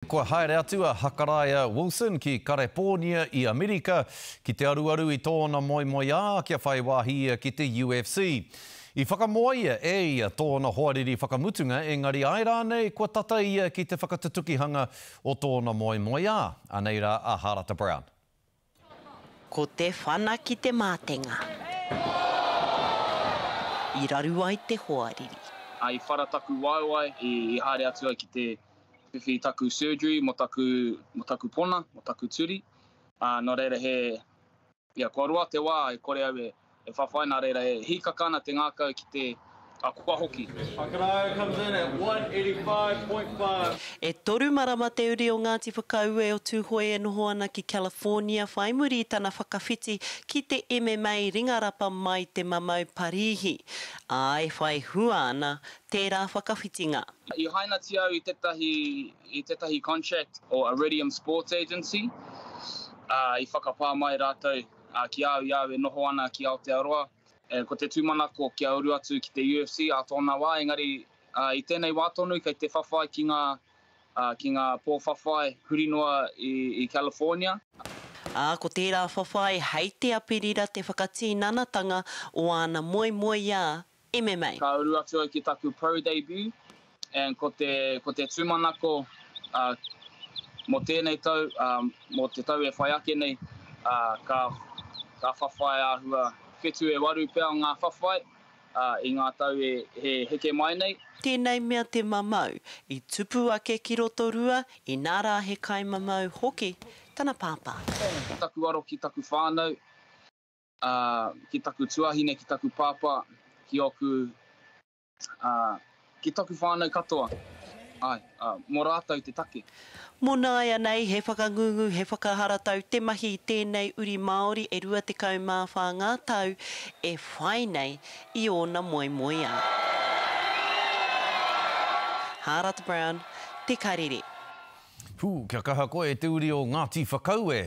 Kua haere atu a Hakaraia Wilson ki Karepōnia i Amerika ki te aruaru i tōna moemoeā kia whai wāhi ia ki te UFC. I whakamoa e ia tōna hoariri whakamutunga engari āe rānei kua tata ia ki te whakatutukihanga o tōna moemoeā? Anei rā a Harata Brown. Ko te whana ki te mātenga. I raru ai te hoariri. I whara taku waewae, i haere atu au ki te whiwhi taku surgery mo taku, mo taku pona, mo taku turi. Nō reira he, ia, kua roa te wā e kore au e, e whawhai, nā reira e hīkaka ana te ngākau ki te, a kua hoki. Hakaraia comes in at 185.5. E toru marama te uri o Ngāti Whakaue o Tūhoe e noho ana ki California whai muri i tana whakawhiti ki te MMA ringarapa mai te mamau Parīhi, ā, e whai hua ana tērā whakawhitinga. I hainatia au i tētahi, i tētahi contract o Iridium Sports Agency, ā, i whakapā mai rātou ki a au i a au e noho ana ki Aotearoa. Ko te tūmanako kia uru atu ki te UFC ā tōna wā, engari i tēnei wā tonu kei te whawhai ki ngā, ki ngā pō whawhai huri noa i California. Ā, ko tērā whawhai hei te Aperira te whakatīnanatanga o āna moemoeā MMA. Ka uru atu au ki taku pro debut and ko te, ko te tūmanako mō tēnei tau, mō te tau e whai ake nei, ka, ka whawhai āhua whitu e waru pea ngā whawhai i ngā tau e, e heke mai nei. Tēnei mea te mamau, i tupu ake ki Rotorua, inā rā he kaimamau hoki tana pāpā. Taku aro ki taku whānau, Ā, ki taku tuahine, ki taku pāpā, ki ōku, ā, ki taku whānau katoa. Āe, ā, mō rātou te take. Mō nāianei, he whakangungu, he whakaharatau te mahi i tēnei uri Māori e 24 ngā tau e whai nei i ōna moemoeā. Hārata Brown, Te Karere. Pū, kia kaha koe e te uri o Ngāti Whakaue.